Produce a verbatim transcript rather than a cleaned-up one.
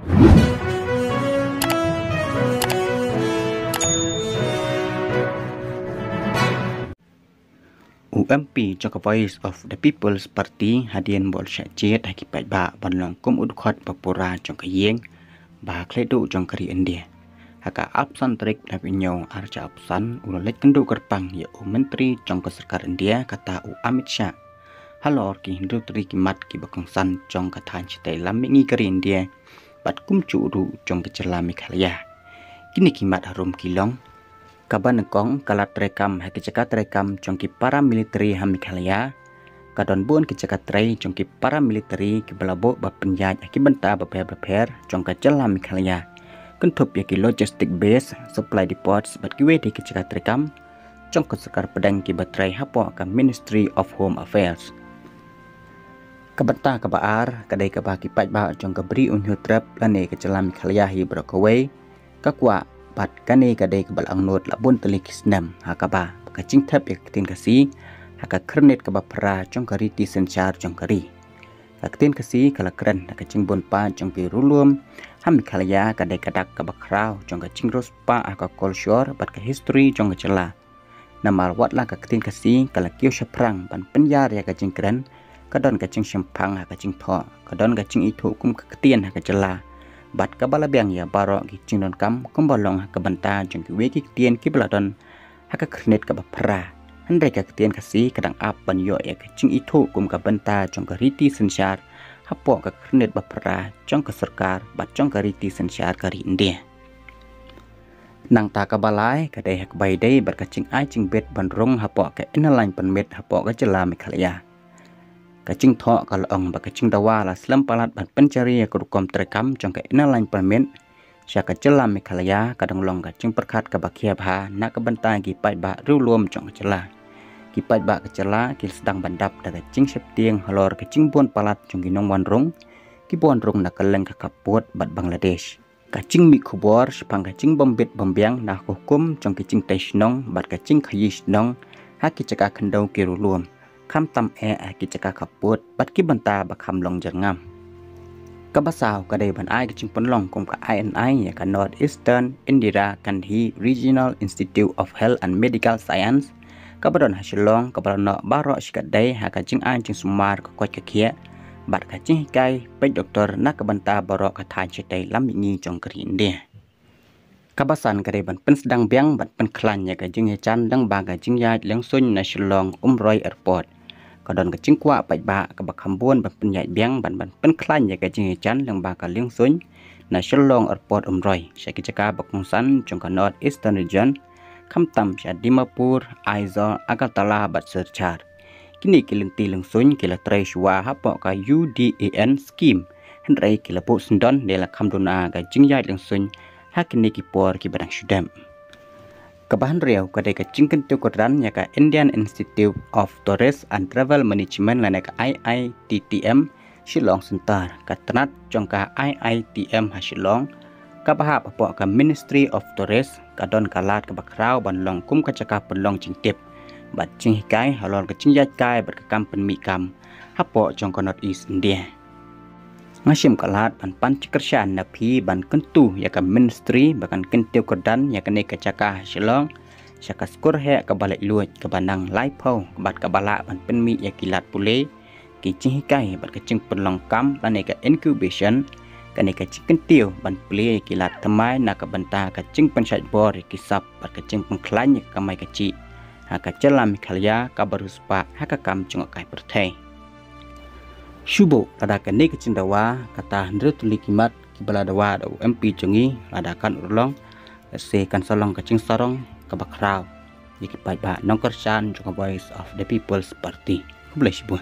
U M P jong ka Voice of the People's Party hadien ba u la shah jied ha ki paidbah ban long kum u dkhot ba pura jong ka ïing ba ha khlieh duh jong ka ri India. Ha ka arphew san tarik u Naiwieng arhajar arphew san u la leit kynduh kyrpang ïa u Myntri jong ka Sorkar India kata u Amit Shah halor ki hynriew tylli ki mat kiba kongsan jong ka thaiñ shatei lam mihngi ka ri India bad kumjuh ruh jong ka jylla Meghalaya. Kine ki mat harum ki long: kaba nyngkong, ka lad treikam ha ki jaka treikam jong ki paramilitary ha Meghalaya. Ka don bun ki jaka trei jong ki paramilitary kiba la buh ba pynïaid ha ki bynta bapher bapher jong ka jylla Meghalaya, kynthup ïa ki logistic base, supply depots bad kiwei de ki jaka treikam jong ka sorkar pdeng kiba trei hapoh ka Ministry of Home Affairs. Ka bynta kaba ar ka dei kaba ki paidbah jong ka Bri U Hynñiewtrep lane ka jylla Meghalaya hi baroh kawei ka kwah, bad kane ka dei kaba la angnud la bun tylli ki snem, ha kaba ka jingthep ïa ka ktien Khasi ha ka khyrnit kaba phra jong ka riti synshar jong ka ri. Ka ktien Khasi ka la kren da ka jingbun paid jong ki riewlum ha Meghalaya, ka dei ka dak kaba khraw jong ka jingriewspah ha ka culture bad ka history jong ka jylla. Namar wat la ka ktien Khasi ka la kiew shaphrang ban pynïar ïa ka jingkren, ka don ka jingshemphang ha ka jingthoh, ka don ka jingithuh kum ka ktien ha ka jylla, bad kaba la biang ïa baroh ki jingdonkam kumba long ha ka bynta jong kiwei ki ktien kiba la don ha ka khyrnit kaba phra. Hynrei ka ktien Khasi ka dang ap ban ïoh ïa ka jingithuh kum ka bynta jong ka riti synshar hapoh ka khyrnit ba phra jong ka sorkar bad jong ka riti synshar ka ri India. Nangta kaba lai ka dei ha kaba ïadei bad ka jingai jingbit ban rung hapoh ka Inner Line Permit hapoh ka jylla Meghalaya. Ka jingthoh ka la ong ba ka jingdawa la slem palat ban pynjari ïa ka rukom treikam jong ka Inner Line Permit sha ka jylla Meghalaya ka dang long ka jingpyrkhat kaba khia bha na ka bynta ki paidbah riewlum jong ka jylla. Ki paidbah ka jylla ki la sdang ban dap da ka jingsheptieng halor ka jingbun palat jong ki nongwan rung kiba wan rung na kylleng ka khappud bad Bangladesh. Ka jingmih khubor shaphang ka jingbym bit bym biang na ka hukum jong ki jingtei shnong bad ka jingkhaïi shnong ha ki jaka khyndew ki riewlum, khamtam eh ha ki jaka khappud bad ki bynta ba kham long jyrngam. Kaba saw ka dei ban ai ka jingpynlong kum ka I N I ïa ka North Eastern Indira Gandhi Regional Institute of Health and Medical Science kaba don ha Shillong, kaba la noh baroh shi khyndai ha ka jingai jingsumar ka koit ka khiah bad ka jinghikai peit doktor na ka bynta baroh ka thaiñ shatei lam mihngi jong ka ri India. Kaba san ka dei ban pynsdang biang bad pynkhlaiñ ïa ka jingïajan lyngba ka jingïaid liengsuiñ na Shillong Umroi Airport. Ka don ka jingkwah paidbah kaba kham bun ban pynïaid biang bad ban pynkhlaiñ ïa ka jingïajan lyngba ka liengsuiñ na Shillong Airport Umroi sha ki jaka ba kongsan jong ka North Eastern Region, khamtam sha Dimapur, Aizawl, Agartala bad Silchar. Kine ki lynti liengsuiñ ki la trei shuwa hapoh ka U D A N scheme, hynrei ki la buh syndon ne la kham duna ka jingïaid liengsuiñ ha kine ki por kiba dang shu dep. Kaba hynriew ka dei ka jingkyntiew kyrdan ïa ka Indian Institute of Tourist and Travel Management lane ka I I T T M Shillong Centre. Ka tnat jong ka I I T M ha Shillong kaba hap hapoh ka Ministry of Tourist ka don ka lad kaba khraw ban long kum ka jaka pynlong jingtip bad jinghikai halor ka jingïaid kai bad ka kam pynmih kam hapoh jong ka North East India. Nga shim ka lad ban pan jingkyrshan na phi ban kyntu ïa ka ministry ba kan kyntiew kyrdan ïa kane ka jaka ha Shillong sha ka skur heh kaba laitluid, kaba nang laiphew bad kaba lah ban pynmih ïa ki lad pule, ki jinghikai bad ka jingpynlong kam lane ka incubation. Kane ka jingkyntiew ban plie ïa ki lad thymmai na ka bynta ka jingpynshait bor ïa ki sap bad ka jingpynkhlaiñ ïa ka kamai kajih ha ka jylla Meghalaya kaba riewspah ha ka kam jngohkai pyrthei. Shu buh lada kane ka jingdawa, kata hynriew tylli ki mat kiba la dawa da u M P jong ngi, lada kan urlong, lehse kan sa long ka jingsarong kaba khraw ïa ki paidbah nongkyrshan jong ka Voice of the People's Party. Khublei shibun.